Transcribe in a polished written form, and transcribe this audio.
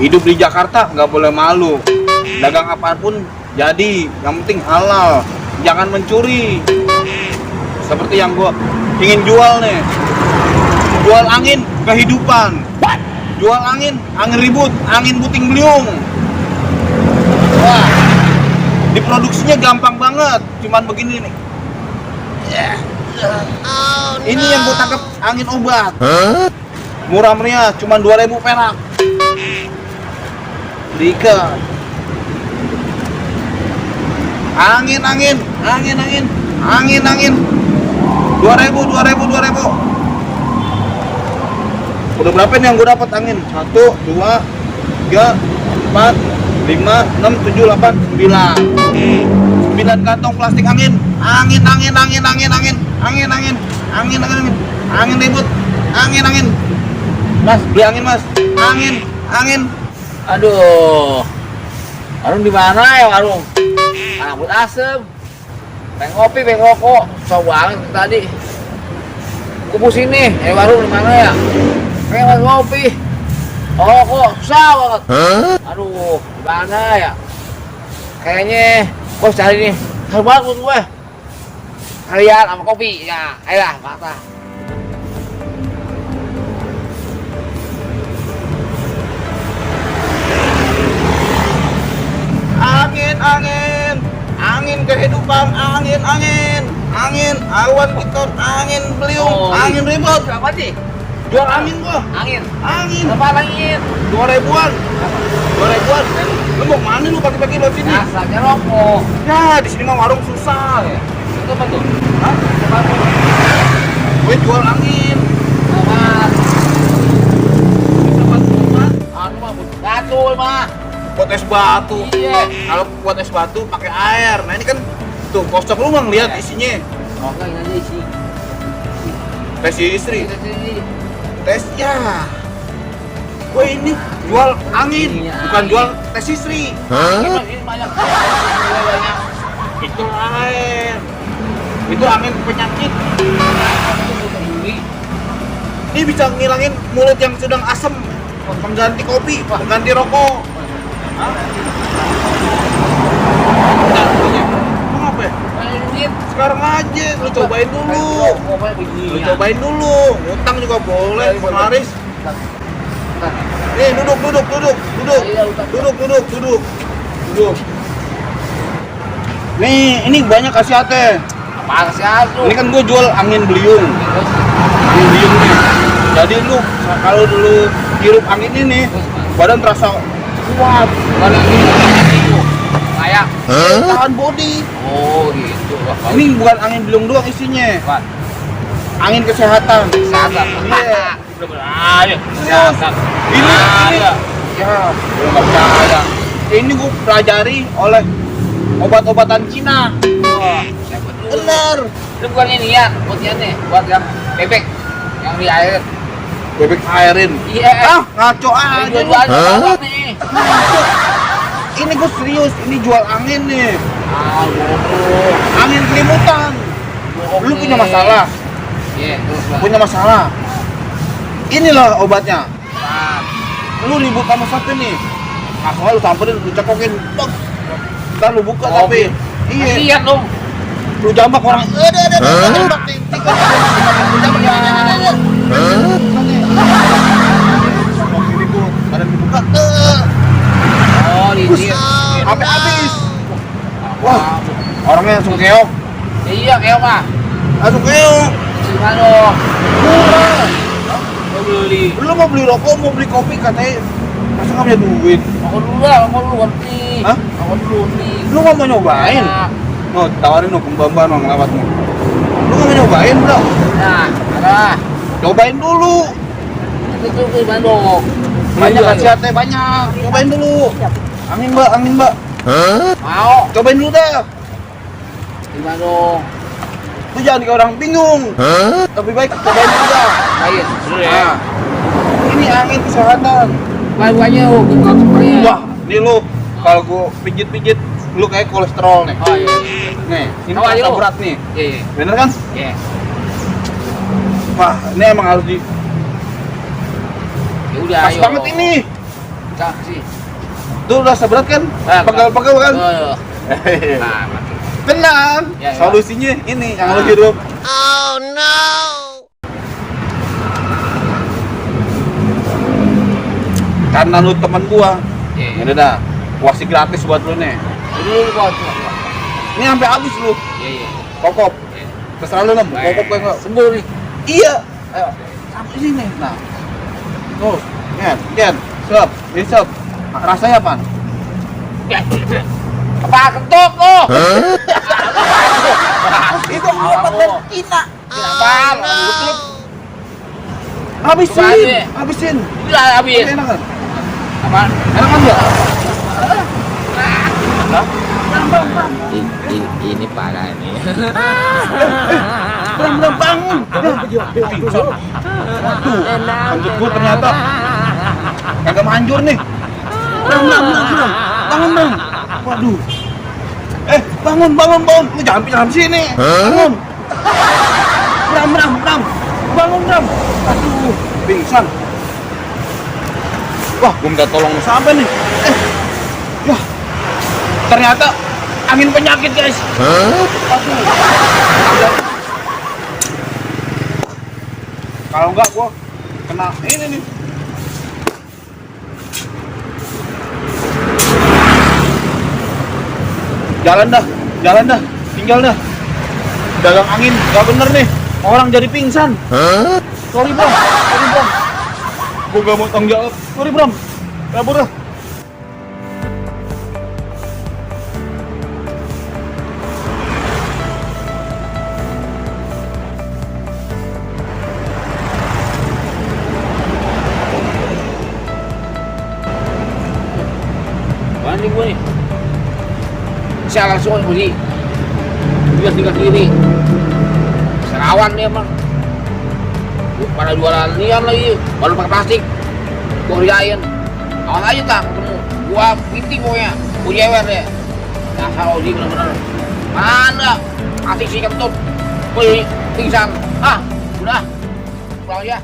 Hidup di Jakarta nggak boleh malu. Dagang apapun jadi, yang penting halal. Jangan mencuri. Seperti yang gua ingin jual nih. Jual angin kehidupan. Jual angin ribut, angin puting beliung. Wah, diproduksinya gampang banget. Cuman begini nih. Ini yang gua tangkap angin obat. Murah meriah, cuman 2.000 perak. Diikat. Angin 2.000. Udah berapa nih yang gue dapat angin? 1, 2, 3, 4, 5, 6, 7, 8, 9 kantong plastik angin ribut, angin. Mas, beli angin mas, angin. Aduh, warung di mana ya warung? Rambut asem, pengen ngopi, pengen rokok, susah banget tadi. Kubus ini, warung di mana ya? Pengen ngopi, rokok, susah banget. Aduh, di mana ya? Kayaknya bos cari nih, harus banget buat gue. Kalian sama kopi, ya, ayolah, mata. Angin kehidupan, angin awan piton, angin beliung, angin ribut. Apa sih? Jual angin gua. Angin. Apa angin? 2.000-an. Lu mau mana lu pagi-pagi lewat sini? Rasanya rokok. Ya, di sini mah warung susah. Itu apa tuh? Hah? Gue jual angin. Apa? Anu mah Batu mah. buat es batu. Iya. Kalau buat es batu pakai air. Nah, ini kan tuh kosong lu nggak ngeliat isinya. Oh, enggak ini aja isi. Tes istri. Ini. Tes ya. Gue ini jual angin, Iya, bukan angin. jual tes istri. Ini banyak. Itu air. Itu angin penyakit. Ini bisa ngilangin mulut yang sedang asam, pengganti kopi, pengganti rokok. Hah? Bentar, mau apa ya? Sekarang aja, lu cobain dulu. Lu cobain dulu. Ngutang juga boleh, penglaris. Nih, duduk. Nih, ini banyak khasiatnya. Apa sih itu? Ini kan gue jual angin beliung. Angin beliung nih. Jadi lu kalau dulu hirup angin ini, badan terasa kuat. Badan itu kayak Tahan body. oh gitu. Ini bukan angin beliung doang isinya. Apa? Angin kesehatan. Kesehatan. Iya. Ayo, kesehatan. Ini Ada. ya, belum percaya. Ini gue pelajari oleh obat-obatan Cina. Wah, siapa dulu? Bener. Itu bukan ini ya, buatnya buat yang bebek yang di air. Bebek airin. Iya. Ah, ngaco aja lu. Jual nih. Ini gue serius, ini jual angin nih. Ah, bodoh. Angin kelimutan. Lu punya masalah? Iya, terus Bang. Punya masalah. Inilah obatnya. Bang. Lu ribut sama satu nih. Masalah lu samperin, lu cekokin. Bang. Ntar lu buka Oh, tapi. Iya Iya. dong. Lu jambak orang. Ada jambak nih. Lu jambak ya. Badan dibuka. Oh, di sini. Sampai habis. Wah, orangnya langsung keok. Iya, kayak mah. Langsung keok. Gimana? Murah. Mau beli. Lu mau beli rokok, mau beli kopi katanya. Masa nggak punya duit? Aku dulu lah, aku dulu nih. Hah? Aku dulu nih. Lu nggak mau nyobain? Oh, tawarin dong pembambaan bang lewat nih. Lu nggak mau nyobain bro? Nah, ada. Cobain dulu. Itu gimana dong? Banyak Iya, khasiatnya banyak. Cobain dulu. Angin mbak. Mau. Cobain dulu dah. Gimana dong? Lu jangan kayak orang bingung. Lebih baik cobain dulu dah. Baik, dulu ya. Nah, ini angin kesehatan. Bukannya bukan semuanya. Wah, ini lu kalau gua pijit-pijit, lu kayak kolesterol nih. Oh iya. Nih, ini Tahu aja rasa lu. berat nih. Iya. Bener kan? Iya. Wah, ini emang harus di Ya udah, pas ayo. banget ini. saksi. Tuh udah seberat kan? Pegel-pegel kan? Oh, nah, mati. Tenang. Ya, ya. Solusinya ini yang lu hirup. Oh no. Karena lu teman gua. Iya. Ini dah. Gua kasih gratis buat lu nih. Dulu kok. Ini sampai habis lu. Iya, iya. Kokop. Iya. Terserah lu, Nem. Kokop gue enggak. Sembuh nih. Iya. Ayo. Sampai sini. Nah. Tuh. Gen. Sep. Ini sep. Rasanya apa? Apa kentut lo? Itu obat dan Cina. Kenapa? Betul. Habisin. Habisin. Udah habis. Enak kan? Apa? Enak kan enggak? Ini parah ini. Bram bangun. Pingsan. Waduh. Lanjut gua ternyata kagak manjur nih. Bram. Bangun, Bram. Waduh. Bangun. Lu jangan sini. Bangun. Bram. Bangun, Bram. Aduh, pingsan. Wah, gua minta tolong sampai nih. Ya. Ternyata angin penyakit, guys. Aduh. Kalau enggak gua kena ini nih. Jalan dah, tinggal dah. Dagang angin, gak bener nih. Orang jadi pingsan. Sorry Bram. Gua gak mau tanggung jawab. Sorry Bram. Kabur dah. Mana nih gue nih? Saya langsung kunci. Dia tinggal sini. Serawan nih emang. Pada jualan lian lagi, baru pakai plastik. Gua kerjain. Awas aja tak ketemu. Gua piting pokoknya. Gua jewer deh. Dasar Odi bener-bener. Mana? Asik si kentut. Wih, pingsan. Udah. Pulang aja.